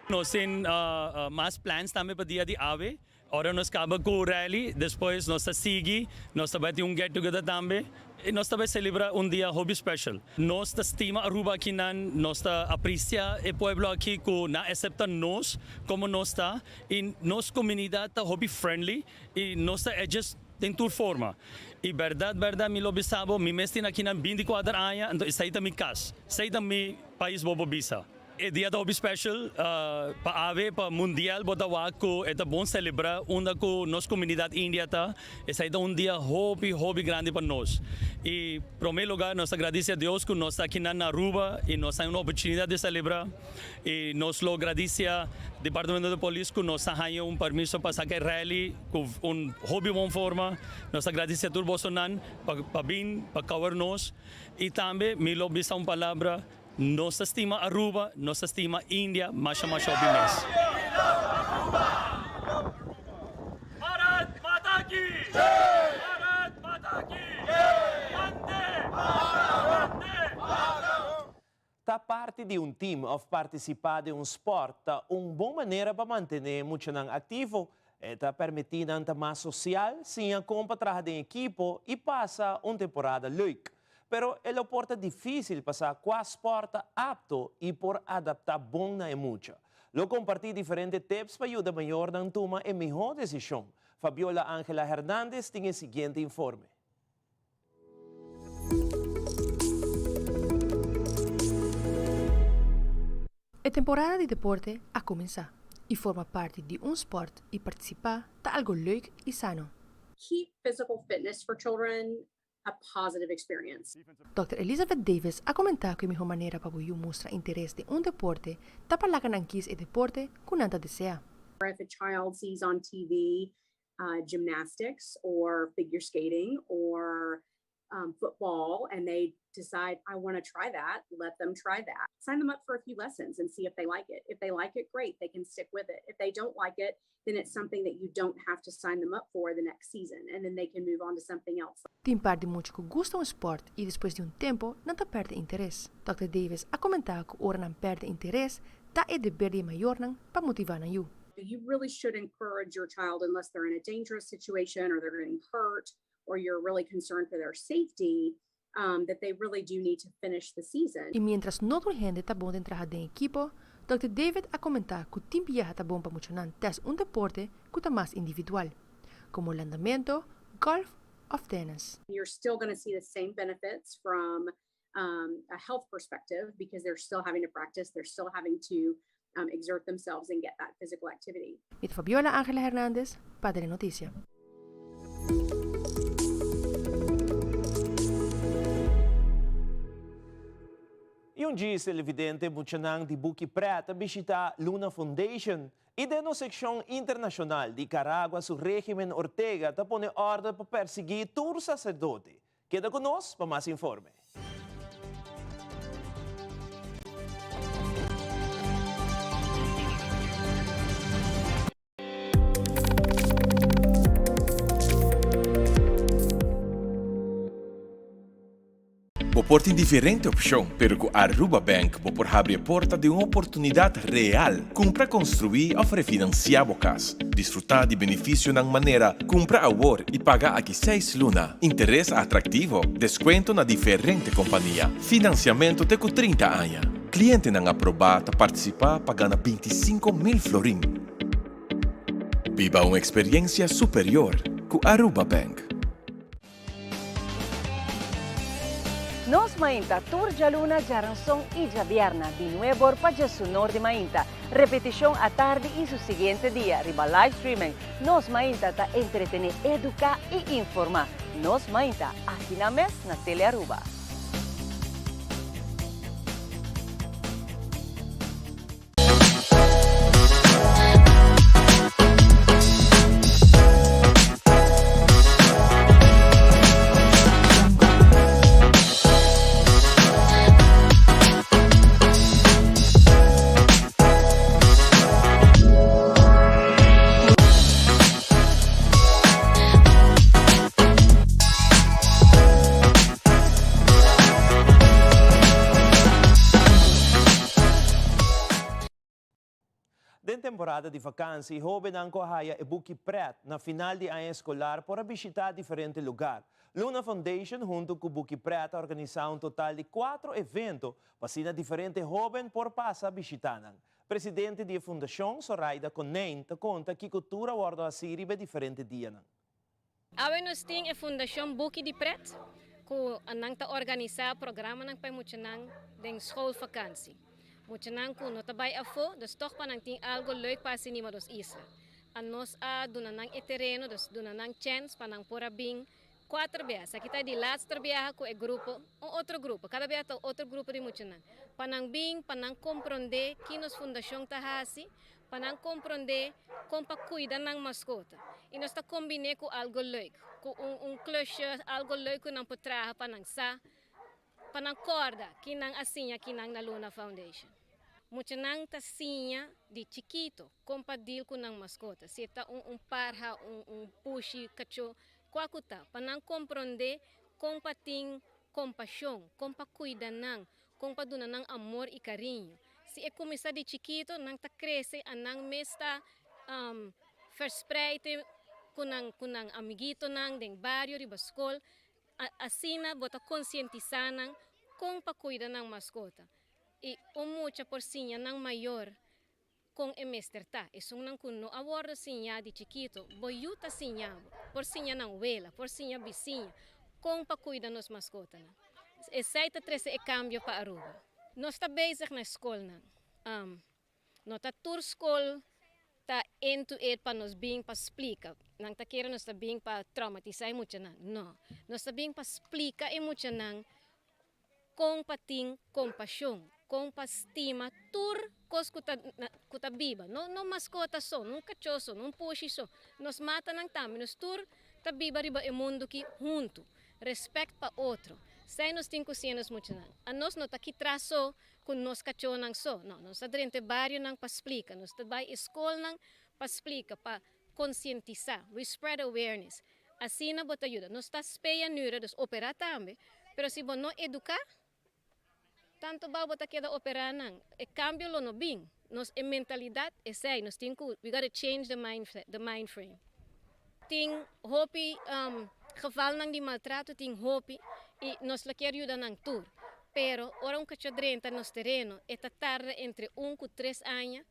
Nos tin mas plans tambe pa dia di awe. Ora nos kaba ku rally, despues nos ta sigui, nos ta bai tin un get together tambe i nos ta bai celebra un dia hopi special. Nos ta stima Aruba akinan, nos ta aprecia e pueblo aki ku nan acepta nos como nos ta i nos comunidad ta hopi friendly i nos ta adjust Den tur forma. I bèrdat bèrdat mi lo bisa bo, mi mes tin akinan 24 aña, anto esei ta mi kas. Esei ta mi pais bo por bisa. E dia ta hopi special pa awe, pa mundial bo ta wak ku e ta bon selebrá unda ku nos komunidat India ta. Esei ta un dia hopi hopi grandi pa nos. I promé lugar nos ta gradisi a Dios ku nos ta akinan na Aruba i nos ta un oportunidat di selebrá. I nos lo gradisia Departamento di Polis ku nos a haña un permiso pa saka e rally ku un hopi bon forma. Nos ta gradisia tur bosonan pa bin pa cover nos. I tambe mi lo bisa un palabra, nos ta stima Aruba, nos ta stima India masha masha hopi mes. Ta parti di un team of partisipá den un spòrt ta un bon manera pa mantené muchanan aktivo. E ta permití nan ta mas sosial, siña kon pa traha den ekipo i pasa un temporada leuk. Pero e lo por ta difísil pa sa kua spòrt ta apto i por adaptá bon na e mucha. Lo kompartí diferente tips pa yuda mayornan tuma e mihó desishon. Fabiola Angela Hernandez tin e siguiente informe. E temporada di deporte a cuminsa y forma parti di un sport y participa ta algo leuk y sano. Keep physical fitness for children a positive experience. Dòkter Elizabeth Davis a comenta cu e miho manera pa bo yu mustra interes den un deporte ta pa laga nan kies e deporte cu nan ta desea. If a child sees on TV gymnastics or figure skating or football and they decide I want to try that, let them try that. Sign them up for a few lessons and see if they like it. If they like it, great, they can stick with it. If they don't like it, then it's something that you don't have to sign them up for the next season and then they can move on to something else. Tin par di mucha cu gusta un sport y despues di un tempo nan ta perde interes. Dòkter Davis a comenta cu ora nan perde interes ta e deber di e mayornan pa motiva nan yu. You really should encourage your child unless they're in a dangerous situation or they're getting hurt or you're really concerned for their safety, um, that they really do need to finish the season. Y mientras no tur hende ta bon den traha den ekipo, Dòkter David a comenta cu tin biaha ta bon pa muchanan test un deporte cu ta mas individual, como landamento, golf of tennis. You're still gonna see the same benefits from um, a health perspective because they're still having to practice, they're still having to um, exert themselves and get that physical activity. Mi ta Fabiola Angela Hernandez pa Telenoticia. Y un djis televidente muchanan di Buki Pret a bishita Luna Foundation y den nos seccion internacional Nicaragua su regimen Ortega ta pone orde pa persigui tur sacerdote. Keda ku nos pa mas informe. Bo por tin diferente opcion, pero cu Aruba Bank bo por habri e porta di un oportunidad real. Cumpra, construi of refinancia bo cas. Disfruta di beneficionan manera cumpra awor y paga aki seis luna, interes atractivo, descuento na diferente compania, financiamento te cu 30 aña. Clientenan aproba ta participa pa gana 25,000 florin. Biba un experiencia superior cu Aruba Bank. Nos. Mainta tur djaluna, djaranson i djabièrna di nuebor pa djesunor di mainta. Repetishon atardi i su siguiente dia riba live streaming. Nos Mainta ta entretené, eduká i informá. Nos Mainta, aki na mes na Telearuba. Den temporada di vakansi, hóbennan ku a haya e buki prèt na final di aña eskolar por a bishitá diferente lugar. Luna Foundation huntu ku Buki Prèt a organisá un total di kuatro evento pa asina diferente hóben por pasa bishitá nan. Presidente di e fundashon, Soraida Konijn, ta konta kiko tur a wòrdu hasí riba e diferente dianan. Awe nos tin e Fundashon Buki di Pret ku nan ta organisá programanan pa e muchanan den schoolvakantie. Muchanan ku no ta bai afó, dus tòg pa nan tin algo leuk pa hasi nima dos isla. A nos a duna nan e tereno, dus duna nan chèns pa nan por a bin kuater biaha. Esaki ta e di laatste biaha ku e grupo, un otro grupo, kada biaha ta un otro grupo di muchanan, pa nan bin, pa nan komprondé ki nos fundashon ta hasi, pa nan komprondé kon pa kuida nan maskota. I nos ta kombiné ku algo leuk, ku un un klusje, algo leuk ku nan por traha pa nan sa, pa nan kòrda ki nan a siña ki nan na Luna Foundation. Muchanan ta siña di chikito kon pa deal ku nan maskota, si e ta un un parha, un un pushi, kachó, kua ku ta, pa nan komprondé kon pa tin kompashon, kon pa kuida nan, Kon pa duna nan amor i kariño. Si e kuminsá di chikito, nan ta krese a nan mes ta verspreid ku nan ku nan amiguitonan den bario, riba skol. Asina bo ta konsientisá nan kon pa kuida nan maskota. I un mucha por siña nan mayor kon e mester ta. Esunnan ku no a wòrdu siñá di chikito, bo yu ta siñá bo. Por siña nan wela, por siña bisiña kon pa kuida nos maskotanan. Esei ta trese e kambio pa Aruba. Nos ta bezig na e skolnan. No ta tur skol ta into it pa nos bin pa splika. Nan ta kere nos ta bin pa traumatisá e muchanan. No. Nos ta bin pa splika e muchanan Kon pa tin kompashon, kon pa stima tur kos ku ta ku ta biba, no no maskota so, no un kachó so, no un pushi so, nos matanan tambe, nos tur ta biba riba e mundu ki huntu, respèkt pa otro, esei nos tin ku siña nos muchanan, anos no ta kitra so ku nos kachónan so, no, nos ta drenta e barionan pa splika, nos ta bai e skolnan pa splika, pa konsientisá, we spread awareness, Asina bo ta yuda. Nos ta spea nura, dus operá tambe, pero si bo no eduká, tantu bou bo ta keda operá nan. E kambio lo no bin. Nos e mentalidat esei, nos tin ku, we gotta change the mind, the mind frame. Tin hopi gevalnan di maltrato, tin hopi, i nos lo kier yuda nan tur. Pero ora un kachó drenta nos tereno, e ta tarda entre un ku tres aña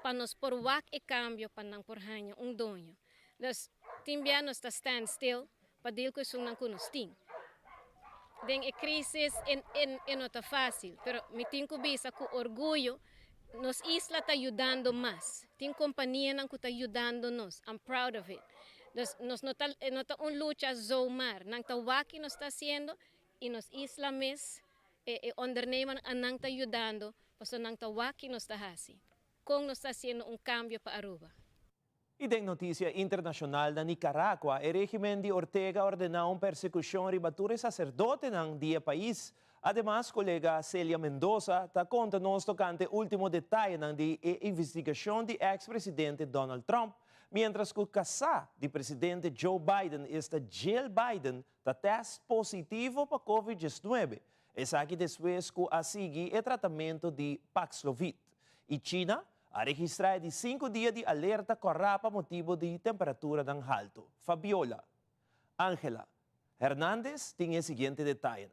pa nos por wak e kambio pa nan por haña un doño. Dus tin bia nos ta stand still pa deal ku esunnan ku nos tin. Den e crisis e e no ta facil, pero mi tin ku bisa ku orguyo nos isla ta yudando mas. Tin kompanianan ku ta yudando nos, I'm proud of it. Dus nos no ta e no ta un lucha zomaar, nan ta wak ki nos ta hasiendo i nos isla mes e e ondernemernan anan ta yudando Pasobra nan ta wak ki nos ta hasi. Kon nos ta hasiendo un kambio pa Aruba. I den notisia internashonal na Nicaragua, e regimen di Ortega a ordená un persekushon riba tur e saserdotenan di e pais. Ademas, kolega Celia Mendoza ta konta nos tokante último detayenan di e investigashon di eks presidente Donald Trump, miéntras ku kasá di presidente Joe Biden, esta Jill Biden, ta tèst positivo pa covid 19. Esaki despues ku a sigui e tratamentu di Paxlovid. I China a registrá e di sinku dia di alerta kòrá pa motibu di temperaturanan haltu. Fabiola Angela Hernandez tin e siguiente detayenan.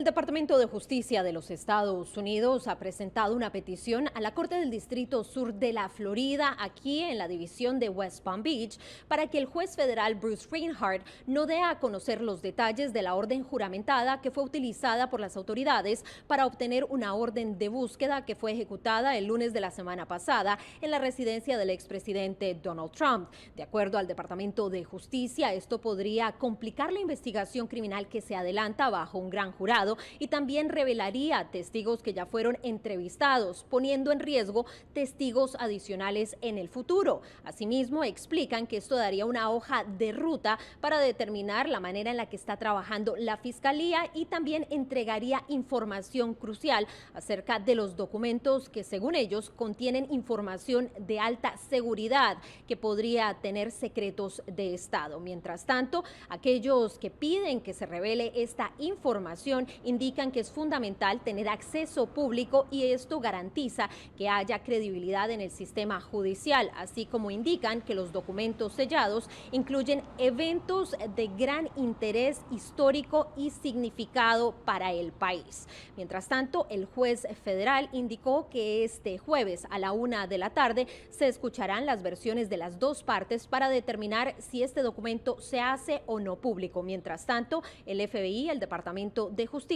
El Departamento de Justicia de los Estados Unidos ha presentado una petición a la Corte del Distrito Sur de la Florida, aquí en la división de West Palm Beach, para que el juez federal Bruce Reinhart no dé a conocer los detalles de la orden juramentada que fue utilizada por las autoridades para obtener una orden de búsqueda que fue ejecutada el lunes de la semana pasada en la residencia del expresidente Donald Trump. De acuerdo al Departamento de Justicia, esto podría complicar la investigación criminal que se adelanta bajo un gran jurado y también revelaría testigos que ya fueron entrevistados, poniendo en riesgo testigos adicionales en el futuro. Asimismo, explican que esto daría una hoja de ruta para determinar la manera en la que está trabajando la fiscalía y también entregaría información crucial acerca de los documentos que, según ellos, contienen información de alta seguridad que podría tener secretos de Estado. Mientras tanto, aquellos que piden que se revele esta información indican que es fundamental tener acceso público y esto garantiza que haya credibilidad en el sistema judicial, así como indican que los documentos sellados incluyen eventos de gran interés histórico y significado para el país. Mientras tanto, el juez federal indicó que este jueves a la 1 de la tarde se escucharán las versiones de las dos partes para determinar si este documento se hace o no público. Mientras tanto, el FBI y el Departamento de Justicia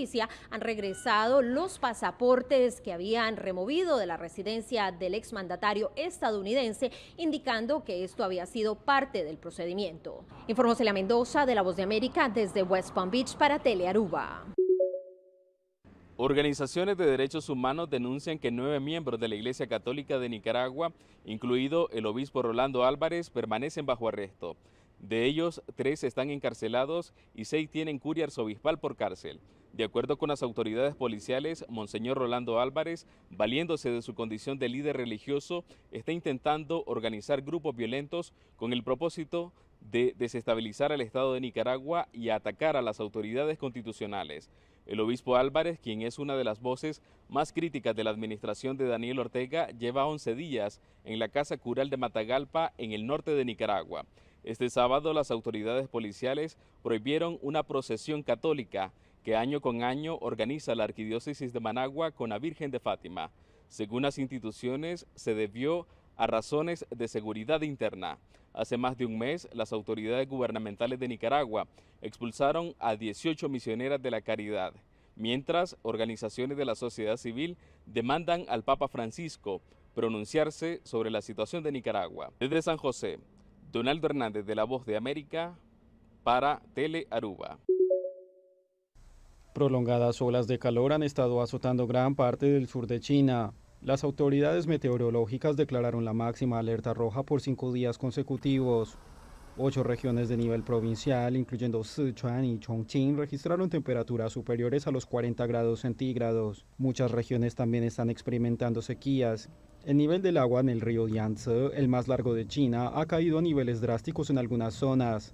han regresado los pasaportes que habían removido de la residencia del exmandatario estadounidense, indicando que esto había sido parte del procedimiento. Informó Celia Mendoza de La Voz de América desde West Palm Beach para Telearuba. Organizaciones de derechos humanos denuncian que 9 miembros de la Iglesia Católica de Nicaragua, incluido el obispo Rolando Álvarez, permanecen bajo arresto. De ellos, 3 están encarcelados y 6 tienen curia arzobispal por cárcel. De acuerdo con las autoridades policiales, Monseñor Rolando Álvarez, valiéndose de su condición de líder religioso, está intentando organizar grupos violentos con el propósito de desestabilizar al Estado de Nicaragua y atacar a las autoridades constitucionales. El obispo Álvarez, quien es una de las voces más críticas de la administración de Daniel Ortega, lleva 11 días en la Casa Cural de Matagalpa, en el norte de Nicaragua. Este sábado, las autoridades policiales prohibieron una procesión católica que año con año organiza la Arquidiócesis de Managua con la Virgen de Fátima. Según las instituciones, se debió a razones de seguridad interna. Hace más de un mes, las autoridades gubernamentales de Nicaragua expulsaron a 18 misioneras de la Caridad, mientras organizaciones de la sociedad civil demandan al Papa Francisco pronunciarse sobre la situación de Nicaragua. Desde San José, Donaldo Hernández de La Voz de América para Tele Aruba. Prolongadas olas de calor han estado azotando gran parte del sur de China. Las autoridades meteorológicas declararon la máxima alerta roja por 5 días consecutivos. 8 regiones de nivel provincial, incluyendo Sichuan y Chongqing, registraron temperaturas superiores a los 40 grados centígrados. Muchas regiones también están experimentando sequías. El nivel del agua en el río Yangtze, el más largo de China, ha caído a niveles drásticos en algunas zonas.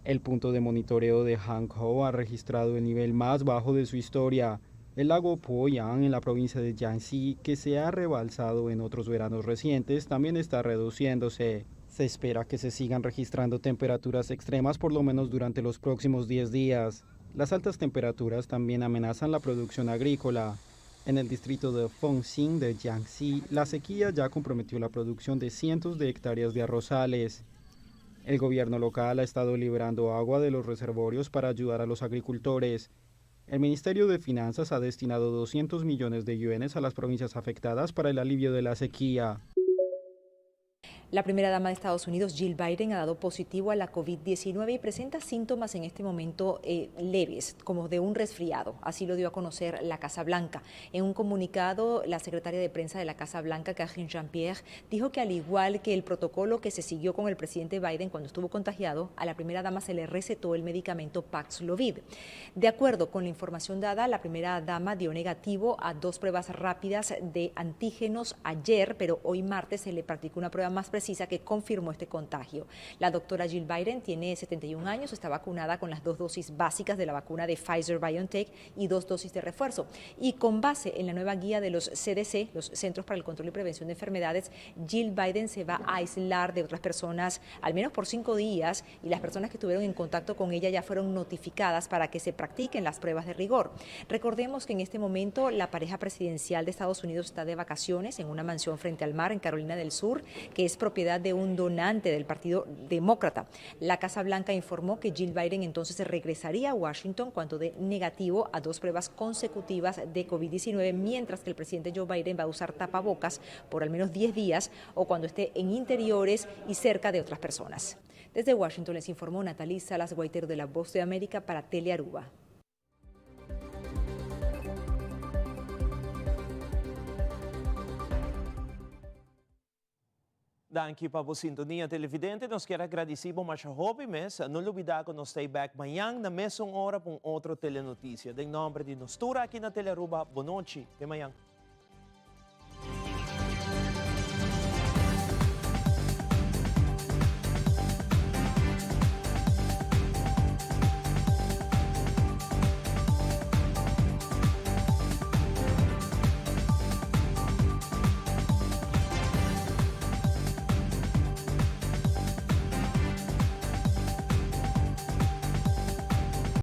El punto de monitoreo de Hankou ha registrado el nivel más bajo de su historia. El lago Poyang, en la provincia de Jiangxi, que se ha rebalsado en otros veranos recientes, también está reduciéndose. Se espera que se sigan registrando temperaturas extremas por lo menos durante los próximos 10 días. Las altas temperaturas también amenazan la producción agrícola. En el distrito de Fengxing de Jiangxi, la sequía ya comprometió la producción de cientos de hectáreas de arrozales. El gobierno local ha estado liberando agua de los reservorios para ayudar a los agricultores. El Ministerio de Finanzas ha destinado 200 millones de yuanes a las provincias afectadas para el alivio de la sequía. La primera dama de Estados Unidos, Jill Biden, ha dado positivo a la COVID-19 y presenta síntomas en este momento leves, como de un resfriado. Así lo dio a conocer la Casa Blanca. En un comunicado, la secretaria de prensa de la Casa Blanca, Karine Jean-Pierre, dijo que al igual que el protocolo que se siguió con el presidente Biden cuando estuvo contagiado, a la primera dama se le recetó el medicamento Paxlovid. De acuerdo con la información dada, la primera dama dio negativo a 2 pruebas rápidas de antígenos ayer, pero hoy martes se le practicó una prueba más precisa precisa que confirmó este contagio. La doctora Jill Biden tiene 71 años, está vacunada con las dos dosis básicas de la vacuna de Pfizer BioNTech y dos dosis de refuerzo. Y con base en la nueva guía de los CDC, los Centros para el Control y Prevención de Enfermedades, Jill Biden se va a aislar de otras personas al menos por cinco días y las personas que estuvieron en contacto con ella ya fueron notificadas para que se practiquen las pruebas de rigor. Recordemos que en este momento la pareja presidencial de Estados Unidos está de vacaciones en una mansión frente al mar en Carolina del Sur, que es propiedad de un donante del Partido Demócrata. La Casa Blanca informó que Jill Biden entonces regresaría a Washington cuando dé negativo a dos pruebas consecutivas de COVID-19, mientras que el presidente Joe Biden va a usar tapabocas por al menos 10 días o cuando esté en interiores y cerca de otras personas. Desde Washington les informó Natalie Salas Guaitero de La Voz de América para Telearuba. Danki pa bo sintonia televidente, nos kier a gradici bo masha hopi mes, no lubida cu nos ta back mañan na mesun ora pa un otro Telenoticia. Den nomber di nos tur aki na Telearuba, bonochi, te mañan.